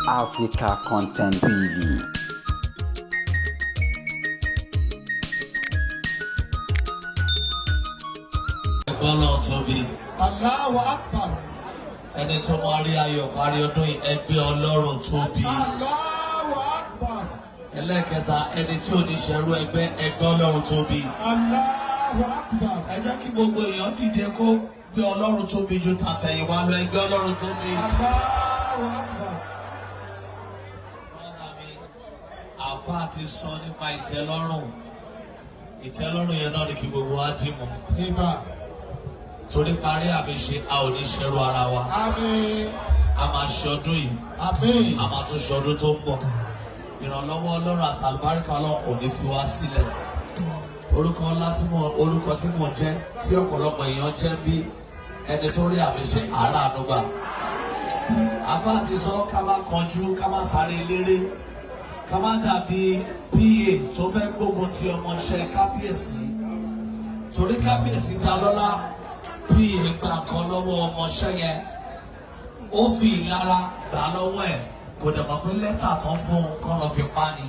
Africa Content TV. Ẹgbọ́n náà tóbi. Allahu Akbar. Ẹni tó máa rí ayọ̀ parí ọdún yìí, ẹgbẹ́ Ọlọ́run tóbi. Allahu Akbar. Ẹlẹ́kẹta, ẹni tí ò ní ṣerú ẹgbẹ́, ẹgbẹ́ Ọlọ́run tóbi. Allahu Akbar. Ẹ jẹ́ kí gbogbo èèyàn dìde kó gbé Ọlọ́run tóbi ju tàtẹ̀yìnwá lọ, ẹgbẹ́ Ọlọ́run tóbi. Allahu Akbar. Brother mi, àáfàá ti sọ nípa ìtẹ́lọ́rùn. Ìtẹ́lọ́rùn yẹn náà ni kí gbogbo wa dì mọ́. Ibà. Torí parí àmì ṣe, a ò ní ṣerú ara wa. Àmín. A máa ṣe ọdún yìí. Àmín. A máa tún ṣe ọdún tó ń bọ̀. Ìrànlọ́wọ́ Ọlọ́run àtàlùbáríkà Ọlọ́run kò ní fi wá sílẹ̀. Orúkọ ńlá tí mo, orúkọ tí mo jẹ́, tí ọ̀pọ̀lọpọ̀ èèyàn jẹ́ bí ẹni tó rí àmì ṣe àárà ànúgbà. Àfáà ti sọ ká má kanjú, ká má sáré eléré, ká má dàbí PA tó fẹ́ gbógun ti ọmọọṣẹ́ kábíyèsí. Torí kábíyèsí dá lọ́lá, PA gba nǹkan lọ́wọ́ ọmọọṣẹ́ yẹn, ó fi ìlara gbà lọ́wọ́ ẹ̀, kò dẹ̀ mọ̀ pé lẹ́tà tán fún un kán lọ fi pa ni.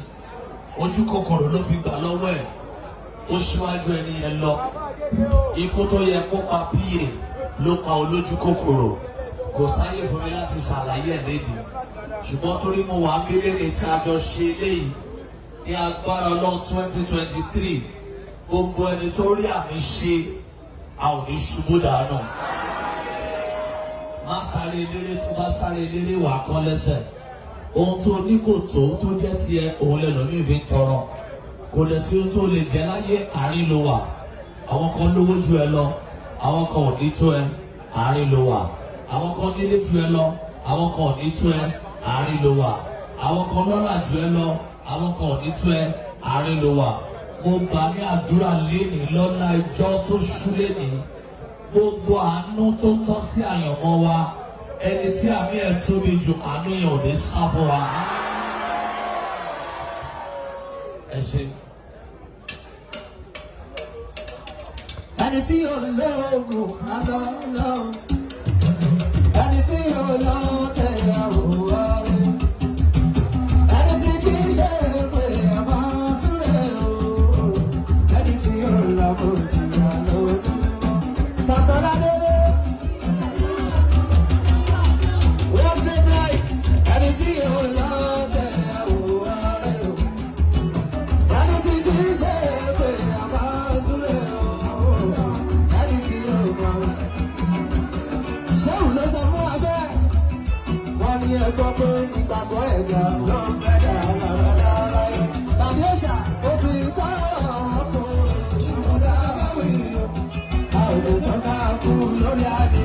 Ojú kòkòrò ló fi gbà lọ́wọ́ ẹ̀, ó ṣíwájú ẹni yẹn lọ. Ikú tó yẹ kó pa PA ló pa olójú kòkòrò. Kò sáyè fún mi láti ṣàlàyé ẹ̀ léde, ṣùgbọ́n torí mo wà mílíọ̀nù tí a jọ ṣe eléyìí, ní agbára Ọlọ́run, 2023, gbogbo ẹni tó rí àmì ṣe, a ò ní ṣubú dànù. Má sáré eléré. Tó bá sáré eléré, wà á kán lẹ́sẹ̀. Ohun tó ní kò tó tó jẹ́ tiẹ̀, òun lẹ́nu mi fi ń tọrọ. Kò lè sí ohun tó lè jẹ́ láyé, àárín ló wà. Àwọn kan lówó ju ẹ lọ, àwọn kan ò ní tó ẹ, àárín ló wà. Àwọn kan nílé ju ẹ lọ, àwọn kan ò ní tó ẹ, àárín ló wà. Àwọn kan lọ́lá ju ẹ lọ, àwọn kan ò ní tó ẹ, àárín ló wà. Mo gbà ní àdúrà lénìí, lọ́lá ìjọ tó ṣú lénìí, gbogbo àánú tó tọ́ sí àyànmọ́ wa, ẹni tí àmì ẹ̀ tóbi jù, àánú yẹn ò ní sá fún wa. Ẹ ṣe. Ẹni tí yóò lóògùn alọ́lọ́, ẹni tí yóò lọ tẹ àwòrán rẹ, ẹni tí kì í ṣe pé a máa súré o, ẹni tí yóò lọ kò sí àlọ́. Pastor Adele, Wednesday night, ẹni tí yóò lọ tẹ àwòrán rẹ o, ẹni tí kì í ṣe pé a máa súré o, ẹni tí yóò mọ̀. Ṣéwù ló sọ fún wa bẹ́ẹ̀. Wọ́n ní ẹ gbọ́ pé ìgbàgbọ́ ẹ̀dá ló ń bẹ́ dáradára yìí. Tàbí òṣà ó ti tọ́ ọkùnrin, ṣùgbọ́n tá a bá wí o, a ò lè sọ ká kú lórí àdé.